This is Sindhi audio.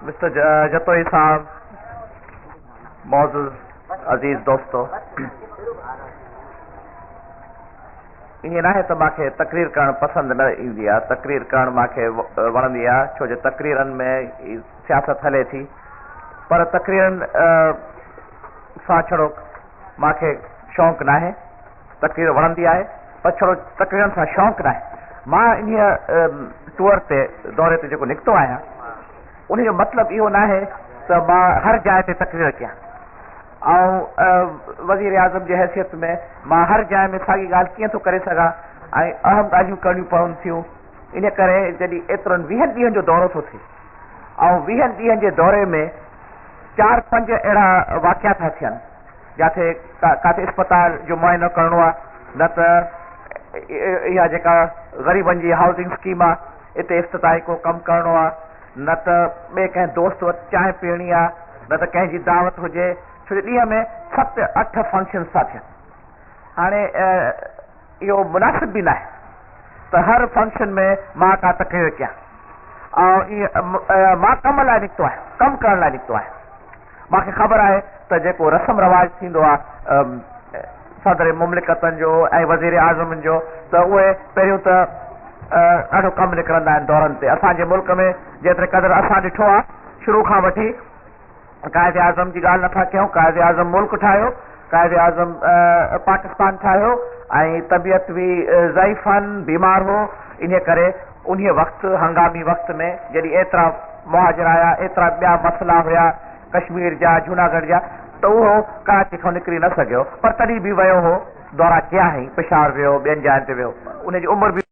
مسٽر جتوئي صاحب، معزز عزيز دوستو، ائين ناهي ته مان کي تقرير ڪرڻ پسند نه ايندي آهي، تقرير ڪرڻ مان کي وڻندي آهي، ڇو جو تقريرن ۾ سياست هلي ٿي، پر تقريرن سان ڇڙو مان کي شوق ناهي، تقرير وڻندي آهي پر ڇڙو تقريرن سان شوق ناهي. مان انهيء ٽوئر تي، دوري تي جيڪو نڪتو آهيان، انهيء جو مطلب اهو ناهي ته مان هر جاء تي تقرير ڪيان. آئون وزيراعظم جي حيثيت ۾ مان هر جاء ۾ ساڳي ڳالهه ڪيئن ٿو ڪري سگهان ۽ اهم ڳالهيون ڪرڻيون پون ٿيون. انهيء ڪري جڏهن ايترن ويهن ڏينهن جو دورو ٿو ٿئي ۽ ويهن ڏينهن جي دوري ۾ چار پنج اهڙا واقعا ٿا ٿين، جاٿي ڪاٿي اسپتال جو معائنو ڪرڻو آهي، نه ته اها جيڪا غريبن جي هائوسنگ اسڪيم آهي اتي افتتاحي ڪو ڪم ڪرڻو آهي، نه ته ٻئي ڪنهن دوست وٽ چانهه پيئڻي آهي، نه ته ڪنهن جي دعوت هجي، ڇو جو ڏينهن ۾ ست اٺ فنڪشنز ٿا ٿين. هاڻي اهو مناسب به ناهي ته هر فنڪشن ۾ مان ڪا تقرير ڪيان. ۽ مان ڪم لاء نڪتو آهيان، ڪم ڪرڻ لاء نڪتو آهيان. مان کي خبر آهي ته جيڪو رسم رواج ٿيندو آهي صدر مملڪتن جو ۽ وزير اعظمن جو ته اهي پهريون ته ڏاڍو ڪم نڪرندا آهن دورن تي. اسان جي ملڪ ۾ جيتري قدر اسان ڏٺو آهي شروع کان وٺي قائد اعظم جي ڳالهه نٿا ڪيون، قائد اعظم ملڪ ٺاهيو، قائد اعظم پاڪستان ٺاهيو ۽ طبيعت به ضعيف هئن، بيمار هو، انهيء ڪري انهيء وقت هنگامي وقت ۾ جڏهن ايترا مهاجر آيا، ايترا ٻيا مسئلا هيا ڪشمير جا، جوناڳڙهه جا ته اهو ڪراچي کان نڪري نه سگهيو، پر تڏهن به ويو هو، دورا ڪيا هئائين، پشاور ويو، ٻين جاين تي ويو، ان جي عمر به.